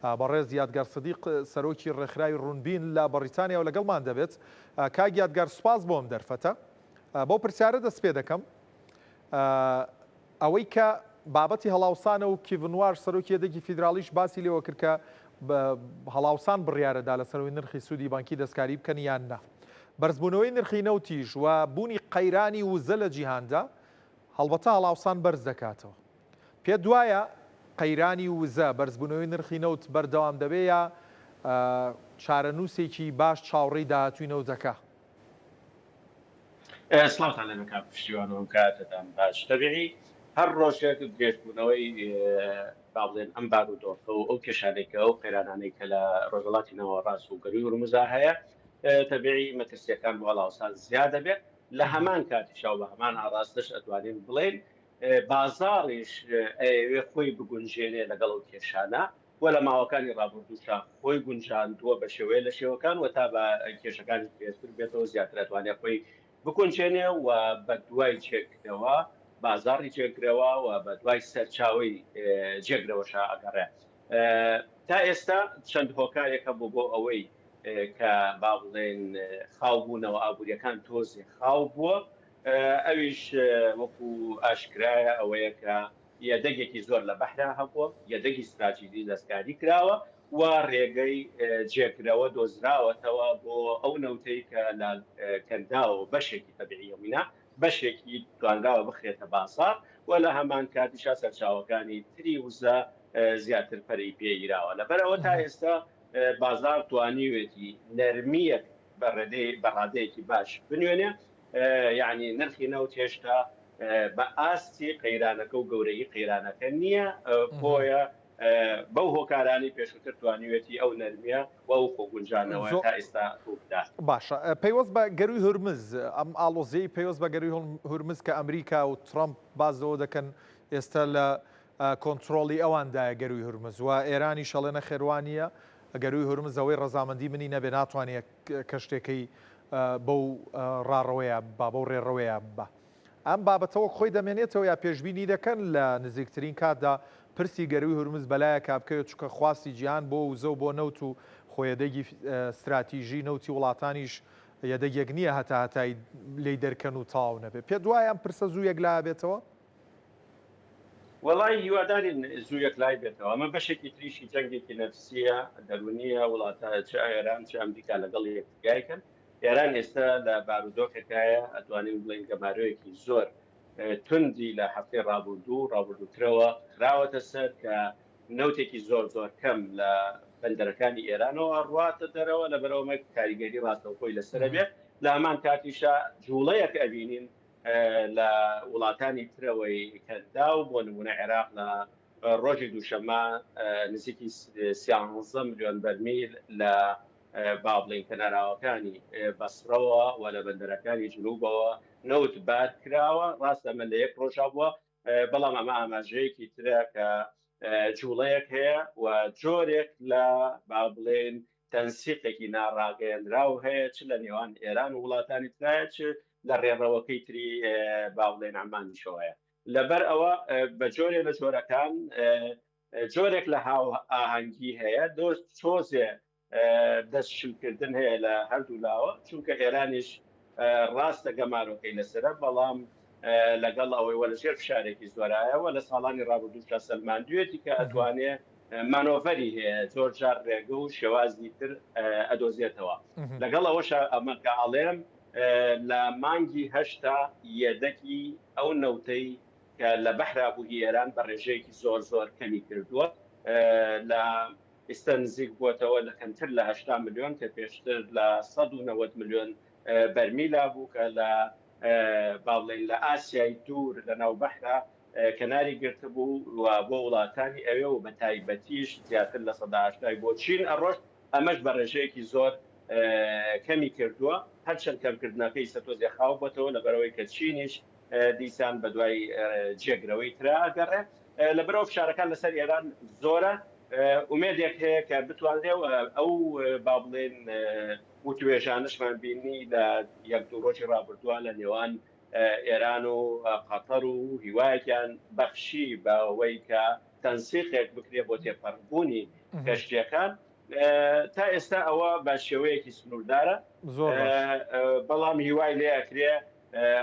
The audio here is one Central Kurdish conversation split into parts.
بەڕێز یادگار سدیق سەرۆکی ڕێکخراوی ڕوونبین لە بەڕیتانیاوە لەگەڵمان دەبێت. کاک یادگار سوپاس بۆ ئەم دەرفەتە. بەو پرسیارە دەست پێ دەکەم. ئەوەی کە بابەتی هەڵاوسانە و کیڤن وارش سەرۆکی یەدەگی فیدراڵیش باسی لێوە کرد کە هەڵاوسان بڕیارەدا لەسەرەوەی نرخی سوودی بانکی دەستکاری بکەن یان نا. بەرزبوونەوەی نرخی نەوتیش و بوونی قەیرانی وزە لە جیهاندا هەڵبەتە هەڵاوسان بەرز دەکاتەوە. پێت وایە قەیرانی وزە، بەرزبوونەوەی نرخی نەوت بەردەوام دەبێ یا چارەنووسێکی باش چاوڕێی داهاتووی نەوت دەکا؟ سڵاوتان لێبێ کاک پشتیوان و ئەم کاتەتان باش. تەبیعی هەر ڕۆژێک درێژبوونەوەی با بڵێن ئەم بارودۆخە و ئەو کێشانەی کە ئەو قەیرانانەی کە لە ڕۆژهەڵاتی ناوەڕاست و گەرووی هورمزا هەیە تەبیعی مەترسییەکان بۆ هەڵاوسان زیاد دەبێت. لە هەمان کاتیشا و بە هەمان ئاڕاستەش ئەتوانین بڵێین بازاڕیش ئەیەوێ خۆی بگونجێنێ لەگەڵ ئەو کێشانە و لە ماوەکانی ڕابردووشا خۆی گونجاندووە بە شێوەیە لە شێوەکان و تا بە کێشەکانیش درێژتر بێتەوە زیاتر ئەتوانێ خۆی بگونجێنێ و بە دوای جێگرەوە بازاڕی جێگرەوە و بە دوای سەرچاوەی جێگرەوەشا ئەگەڕێ. تا ئێستا چەند هۆکارێک هەبوو بۆ ئەوەی کە با بڵێن خاو بوونەوە ئابووریەکان تۆزێ خاو بووە ئەویش وەکو ئاشکرایە ئەوەیە کە یەدەگێکی زۆر لە بەحرا هەبووە، یەدەگی ستراتیژی دەستکاری کراوە و رێگەی جێگرەوە دۆزراوەتەوە بۆ ئەو نەوتەی کە لە کەنداوەوە بەشێکی تەبیعیە وینا بەشێکی توانراوە بخرێتە بازاڕ و لە هەمان کاتیشا سەرچاوەکانی تری وزە زیاتر پەرەی پێ گیراوە. لەبەرئەوە تا ئێستا بازاڕ توانیوێتی نەرمییەک بە ڕادەیەکی باش بنوێنێ. یەعنی نرخی نەوت هێشتا بە ئاستی قەیرانەکە و گەورەیی قەیرانەکە نییە، بۆیە بەو هۆکارانەی پێشووتر توانیوێتی ئەو نەرمییە و ئەو خۆگونجانەوە تا ئێستا ڕووبدات. باشە پەیوەست بە گەرووی هورمز، ئەم ئاڵۆزییەی پەیوەست بە گەرووی هورمز کە ئەمریکا و ترەمپ باس لەوە دەکەن ئێستا لە کۆنترۆڵی ئەواندایە گەرووی هورمز و ئێرانیش ئەڵێ نەخێر وا نییە، گەرووی هورمز ئەوەی ڕەزامەندی منی نەبێ ناتوانێ کەشتێکەی بەو ڕاڕەوەیە ببا، بەو ڕێڕەوەیە ببا. ئەم بابەتە وەک خۆی دەمێنێتەوە یا پێشبینی دەکەن لە نزیکترین کاتدا پرسی گەرووی هورمز بەلایەکا بکەوێت چونکە خواستی جیهان بۆ وزە و بۆ نەوت و خۆ یەدەگی ستراتیژی نەوتی وڵاتانیش یەدەگێک نییە هەتا هەتایی لێی دەرکەن و تەواو نەبێت. پێت وایە ئەم پرسە زوو یەکلا بێتەوە؟ وەڵای هیوادارین زوو یەکلای بێتەوە، ئەمە بەشێکی تریشی جەنگێکی نەفسییە، دەروونییە، وڵاتە چ ئێران چ ئەمریکا لەگەڵ یەکتریایکەن، ئێران ئێستا لە بارودۆخێکایە ئەتوانین بڵێین گەمارۆیەکی زۆر توندی لە هەفتەی ڕابوردوو و ڕابردووترەوە خراوەتە سەر کە نەوتێکی زۆر زۆر کەم لە بەندەرەکانی ئێرانەوە ئەڕواتە دەرەوە، لەبەرئەوە ئەمە کاریگەری ڕاستەوخۆی لەسەرە بێت، لە هەمان کاتیشا جوڵەیەک ئەبینین لە وڵاتانی ترەوەی کەنداو، بۆ نموونە عێراق لە ڕۆژی دووشەممە نزیکی سیانزە ملیۆن بەرمیل لە با بڵێین کەناراوەکانی بەسڕەوە و لە بەندەرەکانی جنوبەوە نەوت بار کراوە، ڕاستە ئەمە لە یەک ڕۆژا بووە، بەڵام ئەمە ئاماژەیەکی ترە کە جوڵەیەک هەیە و جۆرێک لە با بڵێن تەنسیقێکی ناڕاگەیەنراو هەیە چ لە نێوان ئێران و وڵاتانی ترایە چ لە ڕێڕەوەکەی تری با بڵێن عەمانیشەوەیە. لەبەر ئەوە بە جۆرێ لە جۆرەکان جۆرێک لە هاو ئاهەنگی هەیە، دۆست تۆزێ دەست شلکردن هەیە لە هەردوو لاوە، چونکە ئێرانیش ڕاستە گەمارۆکەی لەسەرە، بەڵام لەگەڵ ئەوەی وە لەژێر فشارێکی زۆرایە و لە ساڵانی ڕابردووشدا سەلماندوێتی کە ئەتوانێ مانۆڤەری هەیە، زۆر جار ڕێگە و شێوازی تر ئەدۆزێتەوە. لەگەڵ ئەوەشا ئەمە کە ئەڵێم لە مانگی هەشتا یەدەکی ئەو نەوتەی کە لە بەحرا بوو هی ئێران بە ڕێژەیەکی زۆر زۆر کەمی کردووە لە ئیستا نزیک بووەتەوە لە کەمتر لە 80 ملیۆن کە پێشتر لە 190 ملیۆن بەرمیلا بوو کە لە با بڵێین لە ئاسیای دوور لە ناو بەحرا کەناری گرتبوو و بۆ وڵاتانی ئەوێ و بە تایبەتیش زیاتر لە 80 بۆ چین ئەڕۆشت ئەمەش بە ڕێژەیەکی زۆر کەمی کردووە، هەرچەند کەمکردنەکەی ئیستا تۆزێ خاو بۆتەوە لەبەرئەوەی کە چینیش دیسان بەدوای جێگرەوەی ترا ئەگەڕێ، لەبەرئەوە فشارەکان لەسەر ئێران زۆرە، ئومێدێک هەیە کە بتوانرێ و ئەو با بڵێین وتوێژانەشمان بینی لە یەک دوو ڕۆژی ڕابردووە لە نێوان ئێران و قەتەر و هیوایەکیان بەخشی بەوەی کە. تەنسیقێک بکرێ بۆ تێپەڕبوونی کەشتیەکان. تا ئێستا ئەوە بە شێوەیەکی سنووردارە، بەڵام هیوای لێ ئەکرێ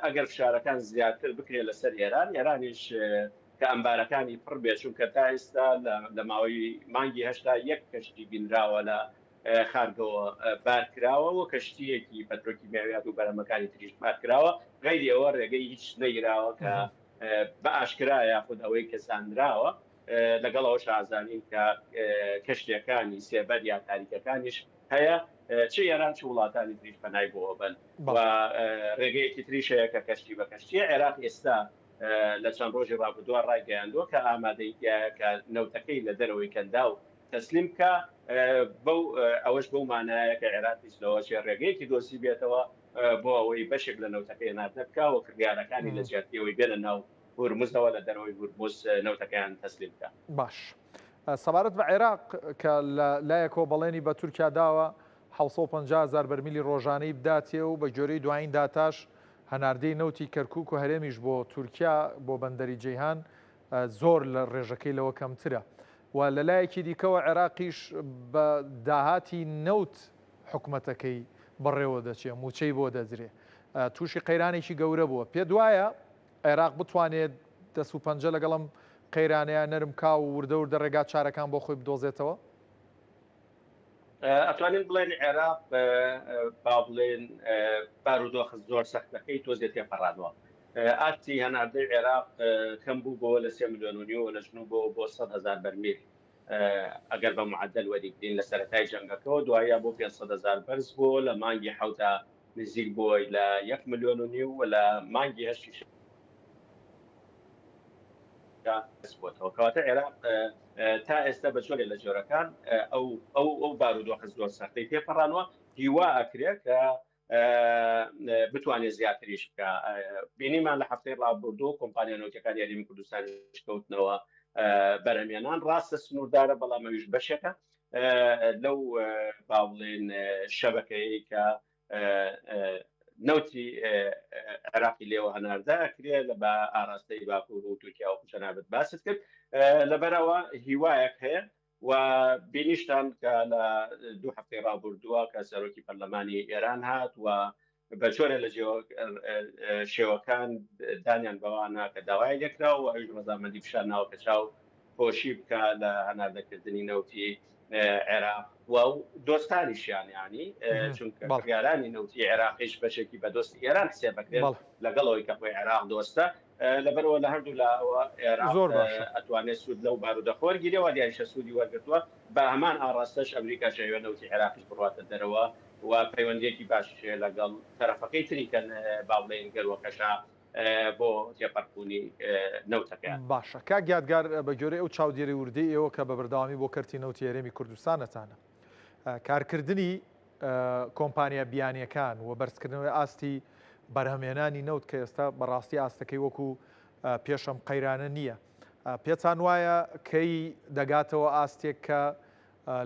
ئەگەر فشارەکان زیاتر بکرێت لەسەر ئێران، ئێرانیش کە ئەمبارەکانی پڕ بێت، چونکە تا ئێستا لە ماوەی مانگی هەشتا یەک کەشتی بینراوە لە خارگەوە بار کراوە و کەشتییەکی پەترۆکیمیاویات و بەرهەمەکانی تریش بار کراوە، غەیری ئەوە ڕێگەی هیچ نەگیراوە کە بە ئاشکرا یاخود ئەوەی کە زانراوە. لەگەڵ ئەوەش ئازانین کە کەشتیەکانی سێبەر یا تاریکەکانیش هەیە چ ئێران چ وڵاتانی تریش پەنای بۆ ئەبەن و ڕێگەیەکی تریش هەیە کە کەشتی بە کەشتیە. عێراق ئێستا لە چەند ڕۆژی ڕابردووە ڕایگەیاندووە کە ئامادەی تیایە کە نەوتەکەی لە دەرەوەی کەنداو تەسلیم بکا، بەو ئەوەش بەو مانایە کە عێراقیش لەوە چێ ڕێگەیەکی دۆزی بێتەوە بۆ ئەوەی بەشێک لە نەوتەکەی هەناردە بکا و کڕیارەکانی لە جیاتی ئەوەی بێنە ناو هورمزەوە لە دەرەوەی هورمز نەوتەکەیان تەسلیم بکا. باش سەبارەت بە عێراق کە لە لایەکەوە بەڵێنی بە تورکیا داوە 750 هەزار بەرمیلی ڕۆژانەی بداتێ و بە گوێرەی دوایین داتاش هەناردەی نەوتی کەرکوک و هەرێمیش بۆ تورکیا بۆ بەندەری جەیهان زۆر لە ڕێژەکەی لەوە کەمترە و لە لایەکی دیکەوە عێراقیش بە داهاتی نەوت حکومەتەکەی بەڕێوە دەچێ مووچەی بۆ دەدرێ تووشی قەیرانێکی گەورە بووە پێت وایە عێراق بتوانێت دەست و پەنجە لەگەڵ ئەم قەیرانەیە نەرم کا و وردە وردە ڕێگا چارەکان بۆ خۆی بدۆزێتەوە؟ ئەتوانین بڵێن عێراق با بڵێن بارودۆخە زۆر سەختەکەی تۆزێ تێپەڕانوە. ئاستی هەناردەی عێراق کەم بوو بۆ لە سێ ملیۆن و نیوە لە ژنوو بۆ بۆ 100 هزار بەرمیل ئەگەر بە معدل وەریگرین لە سەرەتای جەنگەکەەوە دوایە بۆ 500 هزار بەرز بۆ لە مانگی حەوتا نزیک بۆی لە یەک ملیۆن و نیو و لە مانگی هەشتی بۆتەوە. کەواتە عێراق تا ئێستا بە جۆرێ لە جۆرەکان ئەو ئەو ئەو بارودۆخە زۆر سەختەی تێپەڕانوە. هیوا ئەکرێ کە بتوانێت زیاتریش بکە. بینیمان لە هەفتەی ڕابردوو کۆمپانیا نەوتەکانی هەرێمی کوردستان کەوتنەوە بەرهەمێنان، ڕاستە سنووردارە بەڵام ئەویش بەشێکە لەو با بڵێن شەبەکەیە کە نەوتی عێراقی لێوە هەناردە ئەکرێ لە بە ئاراستەی باکوور و تورکیا و جەنابت باست کرد. لەبەرەوە هیوایەک هەیە و بینیشتان کە لە دوو هەفتەی ڕابردووە کە سەرۆکی پەرلەمانی ئێران هات و بە جۆرە لە شێوەکان دانیان بەوانە کە داوای لێکرا و ئەویش ڕەزامەندی پیشان ناوە کە چاو پۆشی بکە لە هەناردەکردنی نەوتی عێراق و دۆستانیشیان، ینی چونکە بڕیارانی نەوتی عێراقیش بەشێکی بە دۆستی ئێران حسێب بکرێت لەگەڵ ئەوەی کە خۆی عێراق دۆستە. لەبەرئەوە لە هەردوو لاوە عێراق زۆر باشە. ئەتوانێت سوود لەو بارودەخە وەرگیرێ و دیاریشە سوودی وەرگرتووە. بە هەمان ئاڕاستەش ئەمریکاش ئەیەوێت نەوتی عێراقیش بڕواتە دەرەوە و پەیوەندییەکی باشیش هەیە لەگەڵ تەرەفەکەی تری کە با بڵێین گەرووەکەشە بۆ تێپەڕبوونی نەوتەکەیان. باشە کاک یادگار بە گوێرەی ئەو چاودێری وردەی ئێوە کە بە بەردەوامی بۆ کەرتی نەوتی هەرێمی کوردستانتانە کارکردنی کۆمپانیا بیانیەکان و بەرزکردنەوەی ئاستی بەرهەمهێنانی نەوت کە ئێستا بەڕاستی ئاستەکەی وەکو پێش ئەم قەیرانە نییە پێتان وایە کەی دەگاتەوە ئاستێک کە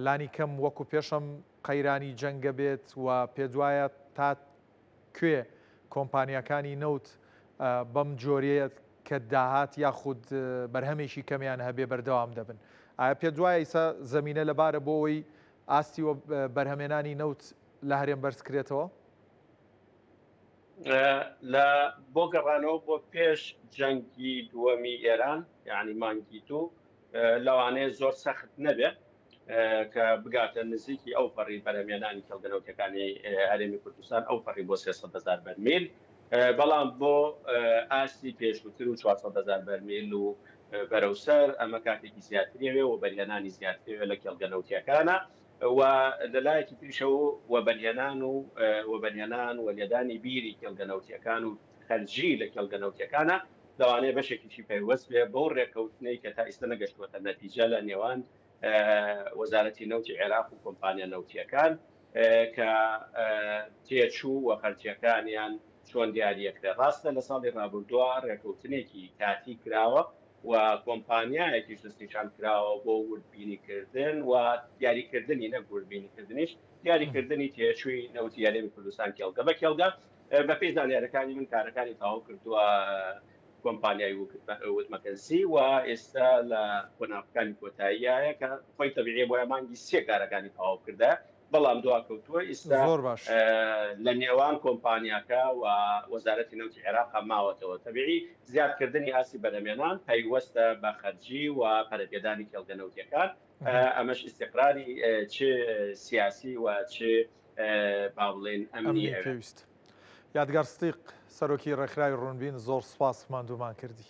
لانی کەم وەکو پێشەم قەیرانی جەنگە بێت و پێدوایە تا کوێ کۆمپانیاکانی نەوت بەم جۆریە کە داهات یاخود بەرهەمێکی کەمیان هەبێ بەردەوام دەبن ئایا پێت وایە ئیسا زەمینە لەبارە بۆ ئەوەی ئاستی بەرهەمێنانی نەوت لە هەرێم بەرز کرێتەوە؟ لە بۆ گەڕانەوە بۆ پێش جەنگی دووەمی ئێران یعنی مانگی دوو لەوانەیە زۆر سەخت نەبێت کە بگاتە نزیکی ئەو پەڕی بەرهەمێنانی کێڵگە نەوتەکانی هەرێمی کوردستان ئەو پەڕی بۆ 300 هزار بەرمیل، بەڵام بۆ ئاستی پێشووتر و 400 هزار بەرمیل و بەرەو سەر ئەمە کاتێکی زیاتریەوێ و بەرهێنانی زیاترەوێ لە کێڵگە نەوتیەکانە و لە لایەکی تریشەوە وەبەرهێنان و وەبەرهێنان و لێدانی بیری کێڵگە نەوتیەکان و خەرجی لە کێڵگە نەوتیەکانە لەوانەیە بەشێکیشی پەیوەست بێ بەو ڕێککەوتنەی کە تا ئیستا نەگەشتووەتە نەتیجە لە نێوان وەزارەتی نەوتی عێراق و کۆمپانیا نەوتیەکان کە تێچوو و خەرجیەکانیان چۆن دیاریەکرێ. ڕاستە لە ساڵی ڕابردووە ڕێکەوتنێکی کاتی کراوە و کۆمپانیایەکیش دەستنیشان کراوە بۆ وردبینیکردن و دیاریکردنی، نەک وردبینیکردنیش، دیاریکردنی تێچووی نەوتی هەرێمی کوردستان کێڵگە بە کێڵگە. بەپێی زانیارەکانی من کارەکانی تەواو کردووە. کۆمپانیای وود مەکەنسی و ئێستا لە قۆناغەکانی کۆتاییایە کە خۆی تەبیعیە بۆیە مانگی سێ کارەکانی تەواو کردە بەڵام دواکەوتووە ئیستا زۆر باش. لە نێوان کۆمپانیاکە و وەزارەتی نەوتی عێراق ماوەتەوە. تەبیعی زیادکردنی ئاستی بەرهەمێنان پەیوەستە بە خەرجی و پەرەپێدانی کێڵگە نەوتیەکان، ئەمەش ئیستیقراری چ سیاسی و چ با بڵێین ئەمنی ئەمنی ئەوێت. پێویست. یادگار ستیق، سەرۆکی ڕێکخراوی ڕوونبین، زۆر سوپاس ماندوومان کردی.